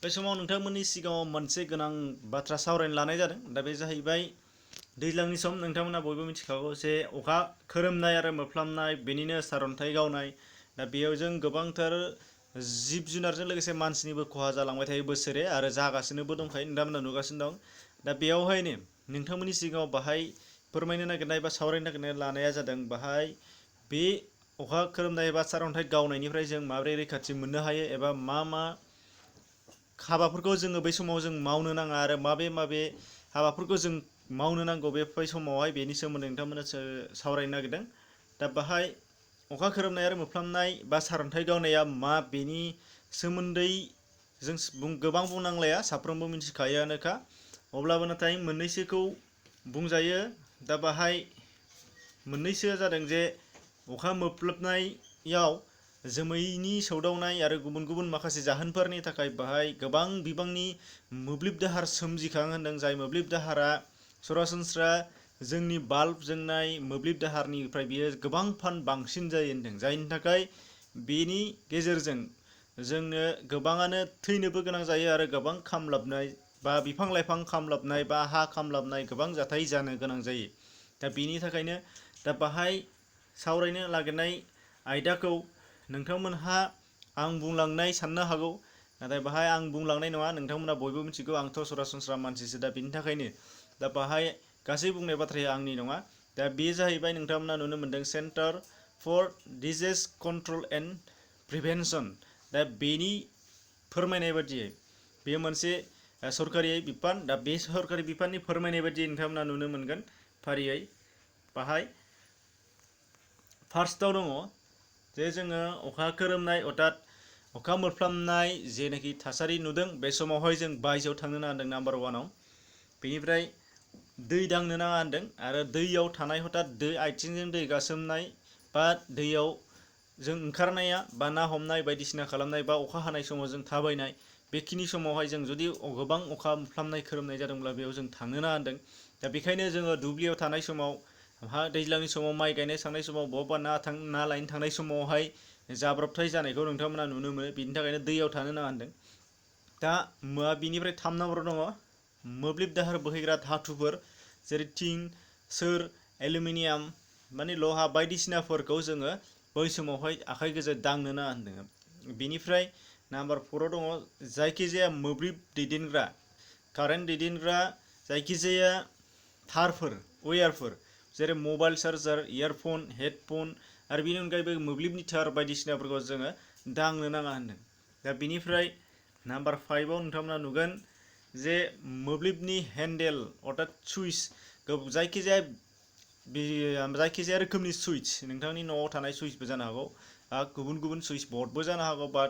बे समाव नोंथांमोननि सिगाङाव मोनसे गोनां बाथ्रा सावरायनो लानाय जादों। दा बे जाहैबाय दैज्लांनि सम नोंथांमोना बयबो मिथिखागौ जे अखा खोरोमनाय आरो मोफ्लामनाय बेनिनो सारअन्थाइ गावनाय। दा बेयाव जों गोबांथार जिब जुनारजों लोगोसे मानसिनिबो खहा जालांबाय थायो बोसोरे आरो जागासिनोबो दंखायो नोंथांमोना नुगासिनो दं। दा बेयावहायनो नोंथांमोननि सिगाङाव बाहाय फोरमायनो नागिरनाय बा सावरायनो नागिरनाय लानाया जादों बाहाय बे अखा खोरोमनाय एबा सारअन्थाइ गावनायनिफ्राय जों माबोरै रैखाथि मोननो हायो एबा मा हाबाफोरखौ जोङो बै समाव जों मावनो नाङा आरो माबे हाबाफोरखौ जों मावनो नांगौ बे समावहाय बेनि सोमोन्दै नोंथांमोना सावरायनो नागिरदों। दा बाहाय अखा खोरोमनाय आरो मोफ्लामनाय बा सारअन्थाइ गावनाया मा बेनि सोमोन्दै जों गोबां बुंनांलाया साफ्रोमबो मिथिखायोआनोखा। अब्लाबो नाथाय मोननैसोखौ बुंजायो। दा बाहाय मोननैसोआ जादों जे अखा मोफ्लामनायाव जोमैनि सौदावनाय आरो गुबुन गुबुन माखासे जाहोनफोरनि थाखाय बाहाय गोबां बिबांनि मोब्लिब दाहार सोमजिखाङो होनदों। जाय मोब्लिब दाहारा सरासनस्रा जोंनि बाल्ब जोंनाय मोब्लिब दाहारनिफ्राय बियो गोबां बांसिन जायो होनदों। जायनि थाखाय बेनि गेजेरजों जोंनो गोबाङानो थैनोबो गोनां जायो आरो गोबां खामलाबनाय बा बिफां लाइफां खामलाबनाय बा हा खामलाबनाय गोबां जाथाय जानो गोनां जायो। दा बेनि थाखायनो दा बाहाय सावरायनो नागिरनाय आयदाखौ नोंथांमोनहा आं बुंलांनाय साननो हागौ, नाथाय बाहाय आं बुंलांनाय नङा। नोंथांमोना बयबो मिथिगौ आंथ' सरासनस्रा मानसिसो। दा बेनि थाखायनो दा बाहाय गासै बुंनाय बाथ्राया आंनि नङा। दा बे जाहैबाय नोंथांमोना नुनो मोनदों centre four disease control and prevention. दा बेनि फोरमायनाय बादियै बेयो मोनसे सरकारि बिफान। दा बे सरकारि बिफाननि फोरमायनाय बादियै नोंथांमोना नुनो मोनगोन फारियै बाहाय फार्स्टआव दङ जे जोङो अखा खोरोमनाय अर्थात अखा मोफ्लामनाय जेनाखि थासारि नुदों बे समावहाय जों बायजोआव थांनो नाङा होनदों नाम्बार वानाव। बेनिफ्राय दै दांनो नाङा होनदों आरो दैयाव थानाय हथात आथिंजों दै गासोमनाय बा दैयाव जों ओंखारनाया बा ना हमनाय बायदिसिना खालामनाय बा अखा हानाय समाव जों थाबायनाय बेखिनि समावहाय जों जुदि गोबां अखा मोफ्लामनाय खोरोमनाय जादोंब्ला बेयाव जों थांनो नाङा होनदों। दा बेखायनो जोङो दुब्लियाव थानाय समाव दैज्लांनि समाव माइ गायनाय थांनाय समाव बबेबा ना लायनो थांनाय समावहाय जाब्रबथाय जानायखौ नोंथांमोना नुनो मोनो। बिनि थाखायनो दैयाव थानो नाङा होनदों। दा बिनिफ्राय 3 नाम्बाराव दङ मोब्लिब दाहार बोहैग्रा धातुफोर जेरै थिं, सोर, एलुमिनियाम माने लहा बायदिसिनाफोरखौ जोङो बै समावहाय आखाइ गोजा दांनो नाङा होनदों। बिनिफ्राय नाम्बार 4आव दङ जायखिजाया मोब्लिब दैदेनग्रा कारेन्ट दैदेनग्रा जायखिजाया थारफोर वायारफोर जेरै मबाइल चार्जार, इयारफन, हेडफन आरो बेनि अनगायैबो मोब्लिबनि थार बायदिसिनाफोरखौ जोङो दांनो नाङा होनदों। दा बिनिफ्राय नाम्बार 5आव नोंथांमोना नुगोन जे मोब्लिबनि हेन्डेल अर्थात सुइच जायखिजाया रोखोमनि सुइच नोंथांनि न'आव थानाय सुइचबो जानो हागौ, गुबुन गुबुन सुइच बर्डबो जानो हागौ, बा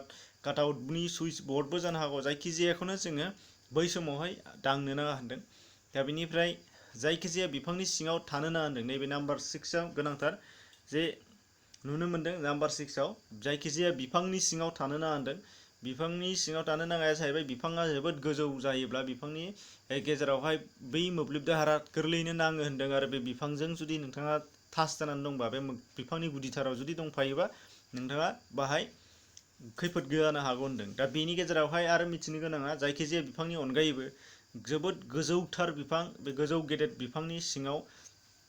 काटआउटनि सुइच बर्डबो जानो हागौ। जायखिजायाखौनो जोङो बै समावहाय दांनो नाङा होनदों। दा बेनिफ्राय जायखिजाया बिफांनि सिङाव थानो नाङा होनदों। नैबे नाम्बार 6आव गोनांथार जे नुनो मोनदों नाम्बार 6आव जायखिजाया बिफांनि सिङाव थानो नाङा होनदों। बिफांनि सिङाव थानो नाङाया जाहैबाय बिफाङा जोबोद गोजौ जायोब्ला बिफांनि गेजेरावहाय बै मोब्लिब दाहारा गोरलैयैनो नाङो होनदों आरो बे बिफांजों जुदि नोंथाङा थास जानानै दंबा बे बिफांनि गुदिथाराव जुदि दंफायोबा नोंथाङा बाहाय खैफोद जानो हागौ होनदों। दा बेनि गेजेरावहाय आरो मिथिनो गोनाङा जायखिजाया बिफांनि अनगायैबो जोबोद गोजौथार बिफां बे गोजौ गेदेर बिफांनि सिङाव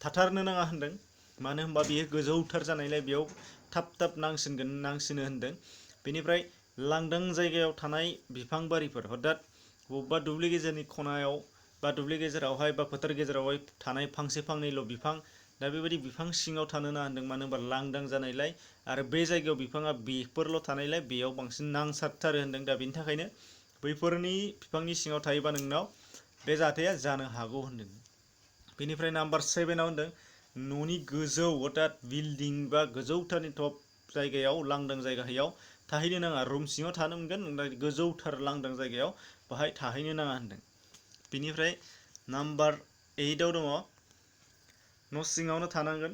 थाथारनो नाङा होनदों। मानो होनबा बेयो गोजौथार जानायलाय बेयाव थाब नांसिनो होनदों। बेनिफ्राय लांदां जायगायाव थानाय बिफां बारिफोर हथात बबेबा दुब्लि गेजेरनि खनायाव बा दुब्लि गेजेरावहाय बा फोथार गेजेरावहाय थानाय फांसे फांनैल' बिफां दा बेबायदि बिफां सिङाव थानो नाङा होनदों। मानो होनबा लांदां जानायलाय आरो बे जायगायाव बिफाङा बेफोरल' थानायलाय बेयाव बांसिन नांसारथारो होनदों। दा बेनि थाखायनो बैफोरनि बिफांनि सिङाव थायोबा नोंनाव बे जाथाया जानो हागौ होनदों। बेनिफ्राय नाम्बार 7आव होनदों न'नि गोजौ अर्थात बिल्डिं बा गोजौथारनि टप जायगायाव लांदां जायगायाव थाहैनो नाङा। रुम सिङाव थानो मोनगोन गोजौथार लांदां जायगायाव बाहाय थाहैनो नाङा होनदों। बेनिफ्राय नाम्बार 8आव दङ न' सिङावनो थानांगोन।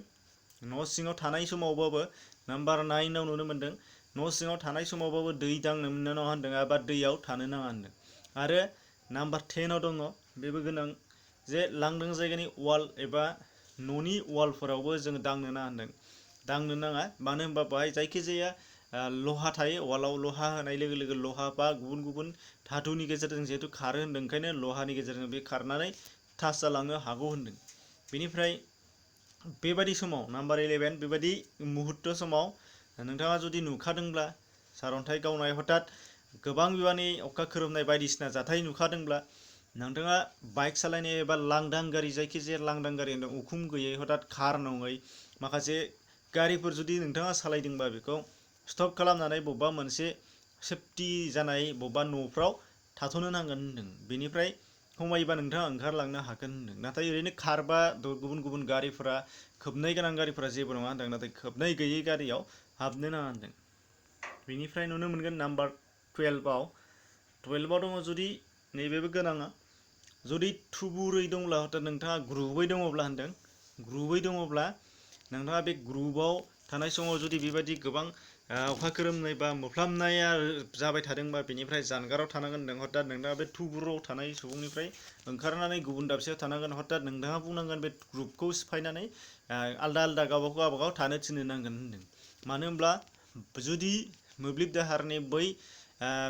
न' सिङाव थानाय समावबाबो नाम्बार 9आव नुनो मोनदों न' सिङाव थानाय समावबाबो दै दांनो मोननो नङा होनदों एबा दैयाव थानो नाङा होनदों। आरो नाम्बार 10आव दङ बेबो गोनां जे लांदां जायगानि वाल एबा न'नि वालफोरावबो जोङो दांनो नाङा होनदों। दांनो नाङा मानो होनबा बाहाय जायखिजाया लहा थायो वालाव लहा होनाय लोगो लोगो लहा बा गुबुन गुबुन धातुनि गेजेरजों जिहेतु खारो होन्दों ओंखायनो लहानि गेजेरजों बे खारनानै टाच जालांनो हागौ होन्दों। बेनिफ्राय बेबायदि समाव नाम्बार 11 बेबायदि मुहुर्त समाव नोंथाङा जुदि नुखादोंब्ला सारअन्थाइ गावनाय हथात गोबां बिबांनि अखा खोरोमनाय बायदिसिना जाथाय नुखादोंब्ला नोंथाङा बाइक सालायनाय एबा लांदां गारि जायखिजाया लांदां गारि होनदों उखुम गैयै हथात कार नङै माखासे गारिफोर जुदि नोंथाङा सालायदोंबा बेखौ स्टप खालामनानै बबेबा मोनसे सेफटि जानाय बबेबा न'फ्राव थाथ'नो नांगोन होनदों। बेनिफ्राय खमायोबा नोंथाङा ओंखारलांनो हागोन होनदों। नाथाय ओरैनो कार बा गुबुन गुबुन गारिफोरा खोबनाय गोनां गारिफोरा जेबो नङा होनदों। नाथाय खोबनाय गैयै गारियाव हाबनो नाङा होनदों। बेनिफ्राय नुनो मोनगोन नाम्बार 12आव दङ जुदि नैबेबो गोनाङा जुदि थुबुरै दंब्ला हथात नोंथाङा ग्रुबै दङब्ला होनदों ग्रुबै दङब्ला नोंथाङा बे ग्रुपआव थानाय समाव जुदि बेबायदि गोबां अखा खोरोमनाय बा मोफ्लामनाया जाबाय थादोंबा बेनिफ्राय जानगाराव थानांगोन होनदों। हथात नोंथाङा बे थुबुराव थानाय सुबुंनिफ्राय ओंखारनानै गुबुन दाबसेयाव थानांगोन। हथात नोंथाङा बुंनांगोन बे ग्रुपखौ सिफायनानै आलदा आलदा गावबागाव थानो थिननो नांगोन होनदों। मानो होनब्ला जुदि मोब्लिब दाहारनि बै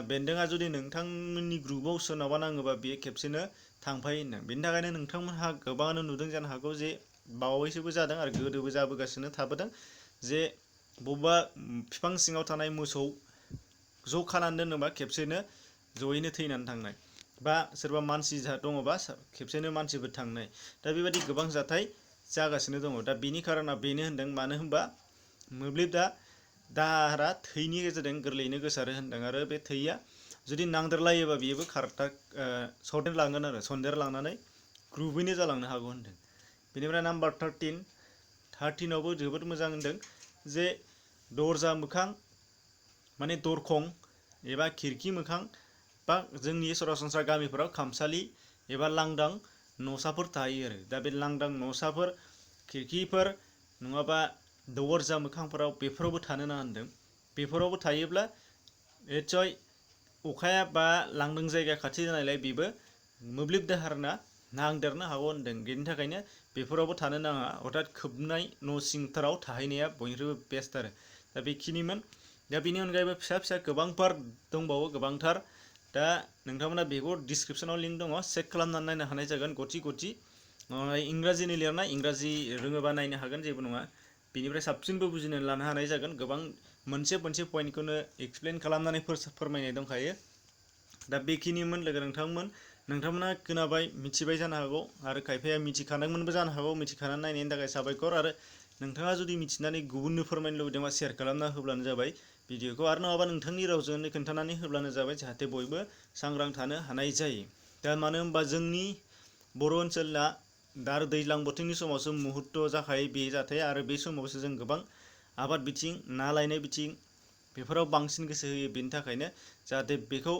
बेन्दोङा जुदि नोंथांमोननि ग्रुपआव सोरनावबा नाङोबा बेयो खेबसेनो थांफायो होनदों। बेनि थाखायनो नोंथांमोनहा गोबाङानो नुदों जानो हागौ जे बावैसोबो जादों आरो गोदोबो जाबोगासिनो थाबोदों जे बबेबा बिफां सिङाव थानाय मोसौ ज' खानानै दोनोबा खेबसेनो जयैनो थैनानै थांनाय बा सोरबा मानसि दङबा खेबसेनो मानसिबो थांनाय दा बेबायदि गोबां जाथाय जागासिनो दङ। दा बेनि खारना बेनो होनदों मानो होनबा मोब्लिब दाहारा थैनि गेजेरजों गोरलैयैनो गोसारो होनदों आरो बे थैया जुदि नांदेरलायोबा बेबो सन्देरलांगोन आरो सन्देरलांनानै ग्रुपैनो जालांनो हागौ होनदों। बेनिफ्राय नाम्बार 13आवबो जोबोद मोजां होनदों जे दरजा मोखां माने दरखं एबा खिरखि मोखां बा जोंनि सरासनस्रा गामिफोराव खामसालि एबा लांदां न'साफोर थायो आरो दा बे लांदां न'साफोर खिरखिफोर नङाबा दरजा मोखांफोराव बेफोरावबो थानो नाङा होनदों। बेफोरावबो थायोब्ला निस्सय अखाया बा लांदां जायगा खाथि जानायलाय बेबो मोब्लिब दाहारना नांदेरनो हागौ होनदों। बेनि थाखायनो बेफोरावबो थानो नाङा हथात खोबनाय न' सिंथाराव थाहैनाया बयनिख्रुइबो बेस्ट आरो दा बेखिनिमोन। दा बेनि अनगायैबो फिसा फिसा गोबांफोर दंबावो गोबांथार दा नोंथांमोना बेखौ डिसक्रिपसनाव लिंक दङ चेक खालामनानै नायनो हानाय जागोन गथि इंराजिनि लिरनाय इंराजि रोङोबा नायनो हागोन जेबो नङा। बेनिफ्राय साबसिनबो बुजिनानै लानो हानाय जागोन गोबां मोनसे पइन्टखौनो एक्सप्लेन खालामनानै फोरमायनाय दंखायो। दा बेखिनिमोन लोगो नोंथांमोना खोनाबाय मिथिबाय जानो हागौ आरो खायफाया मिथिखादोंमोनबो जानो हागौ। मिथिखानानै नायनायनि थाखाय साबायखर आरो नोंथाङा जुदि मिथिनानै गुबुननो फोरमायनो लुबैदोंबा शेयार खालामना होब्लानो जाबाय भिडिअखौ आरो नङाबा नोंथांनि रावजोंनो खोन्थानानै होब्लानो जाबाय जाहाथे बयबो सांग्रां थानो हानाय जायो। दा मानो होनबा जोंनि बर' ओनसोलना दा आरो दैज्लां बोथोरनि समावसो मुहुर्त जाखायो बे जाथाया आरो बे समावसो जों गोबां आबाद बिथिं ना लायनाय बिथिं बेफोराव बांसिन गोसो होयो। बेनि थाखायनो जाहाथे बेखौ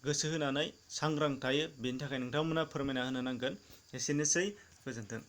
गोसो होनानै सांग्रां थायो बेनि थाखाय नोंथांमोना फोरमायना होनो नांगोन। एसेनोसै गोजोन्थों।